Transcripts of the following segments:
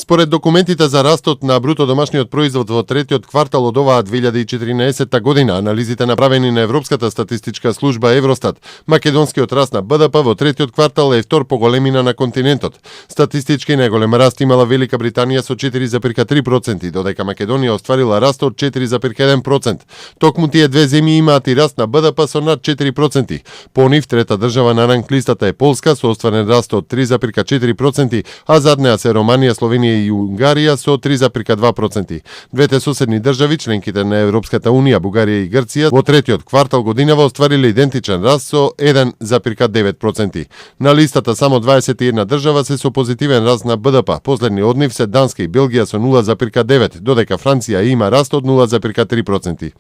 Според документите за растот на бруто домашниот производ во третиот квартал од оваа 2014 година, анализите направени на Европската статистичка служба Евростат, македонскиот раст на БДП во третиот квартал е втор по големина на континентот. Статистички најголем раст имала Велика Британија со 4,3%, додека Македонија остварила раст од 4,1%. Токму тие две земји имаат и раст на БДП со над 4%. По нив трета држава на ранг листата е Полска со остварен раст од 3,4%, а зад неа се Романија, Словенија и Унгарија со 3,2%. Двете соседни држави, членките на Европската Унија, Бугарија и Грција, во третиот квартал годинава оствариле идентичен раст со 1,9%. На листата само 21 држава се со позитивен раст на БДП. Последни од нив се Данска и Белгија со 0,9, додека Франција има раст од 0,3%.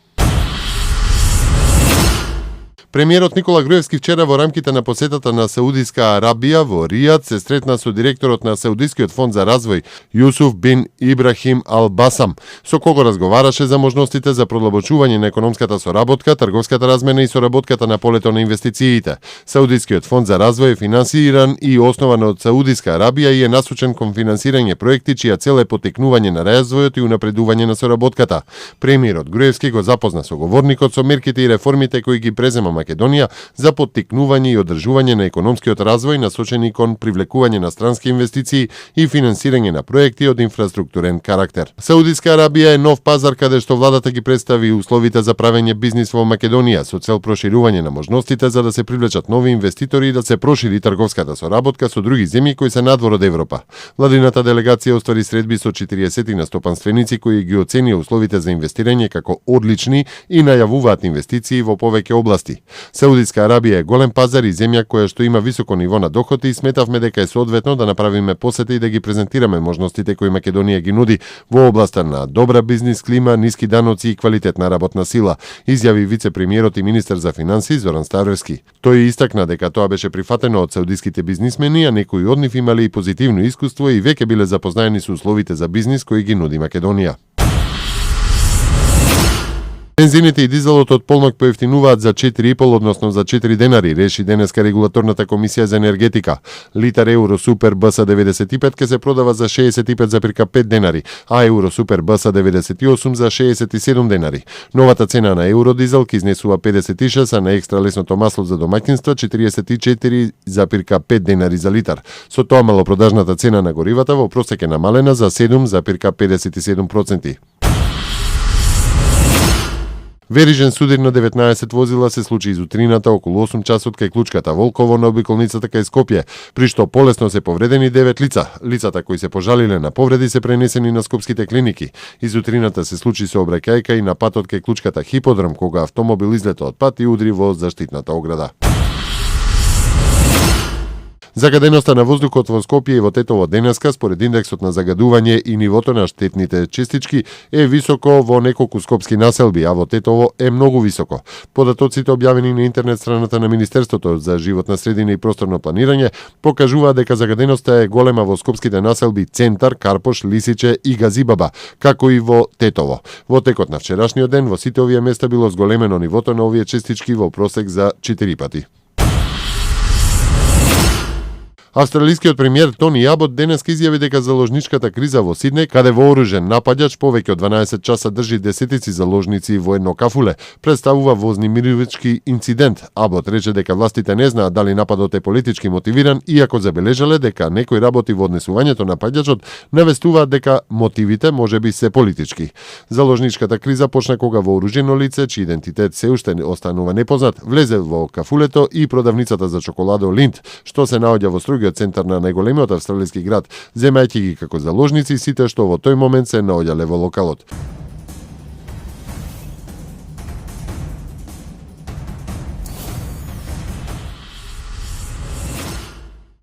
Премиерот Никола Груевски вчера во рамките на посетата на Саудиска Арабија во Ријад се сретна со директорот на Саудискиот фонд за развој Јусуф бин Ибрахим Ал Басам, со кого разговараше за можностите за продлабочување на економската соработка, трговската размена и соработката на полето на инвестициите. Саудискиот фонд за развој е финансиран и основан од Саудиска Арабија и е насочен кон финансирање проекти чија цел е поттикнување на развојот и унапредување на соработката. Премиерот Груевски го запозна соговорникот со мерките и реформите кои ги презема Македонија за поттикнување и одржување на економскиот развој насочени кон привлекување на странски инвестиции и финансирање на проекти од инфраструктурен карактер. Саудиска Арабија е нов пазар каде што владата ги представи условите за правење бизнис во Македонија со цел проширување на можностите за да се привлечат нови инвеститори и да се прошири трговската соработка со други земји кои се надвор од Европа. Владината делегација оствари средби со 40 на стопанственици кои ги оценија условите за инвестирање како одлични и најавуваат инвестиции во повеќе области. Саудиска Арабија е голем пазар и земја која што има високо ниво на доходи и сметавме дека е соодветно да направиме посета и да ги презентираме можностите кои Македонија ги нуди во областа на добра бизнис клима, ниски даноци и квалитетна работна сила, изјави вице-премиерот и министер за финансии Зоран Ставровски. Тој истакна дека тоа беше прифатено од саудиските бизнисмени, а некои од нив имале и позитивно искуство и веќе биле запознаени со условите за бизнис кои ги нуди Македонија. Бензините и дизелот од полнок поевтинуваат за 4,5, односно за 4 денари, реши денеска регулаторната комисија за енергетика. Литар Евро Супер БС 95 ке се продава за 65,5 денари, а Евро Супер БС 98 за 67 денари. Новата цена на Евро дизел ке изнесува 56, а на екстра лесното масло за домаќинства 44,5 денари за литар. Со тоа малопродажната цена на горивата во просек е намалена за 7,57%. Верижен судир на 19 возила се случи изутрината околу 8 часот кај Клучката Волково на обиколницата кај Скопје, при што полесно се повредени 9 лица. Лицата кои се пожалиле на повреди се пренесени на скопските клиники. Изутрината се случи со обраќајка и на патот кај Клучката Хиподром, кога автомобил излета од пат и удри во заштитната ограда. Загаденоста на воздухот во Скопје и во Тетово денеска, според индексот на загадување и нивото на штетните честички, е високо во неколку скопски населби, а во Тетово е многу високо. Податоците објавени на интернет страната на Министерството за животна средина и просторно планирање покажуваат дека загаденоста е голема во скопските населби Центар, Карпош, Лисиче и Газибаба, како и во Тетово. Во текот на вчерашниот ден во сите овие места било зголемено нивото на овие честички во просек за 4 пати. Австралискиот премиер Тони Абот денеска изјави дека заложничката криза во Сиднеј, каде вооружен напаѓач повеќе од 12 часа држи десетици заложници во едно кафуле, представува вознемирувачки инцидент. Абот рече дека властите не знаат дали нападот е политички мотивиран, иако забележале дека некои работи во однесувањето на напаѓачот навестуваат дека мотивите можеби се политички. Заложничката криза почна кога вооружено лице, чиј идентитет се уште останува непознат, влезе во кафулето и продавницата за чоколадо Линд, што се наоѓа во другиот центар на најголемиот австралиски град, земајќи ги како заложници сите што во тој момент се наоѓале во локалот.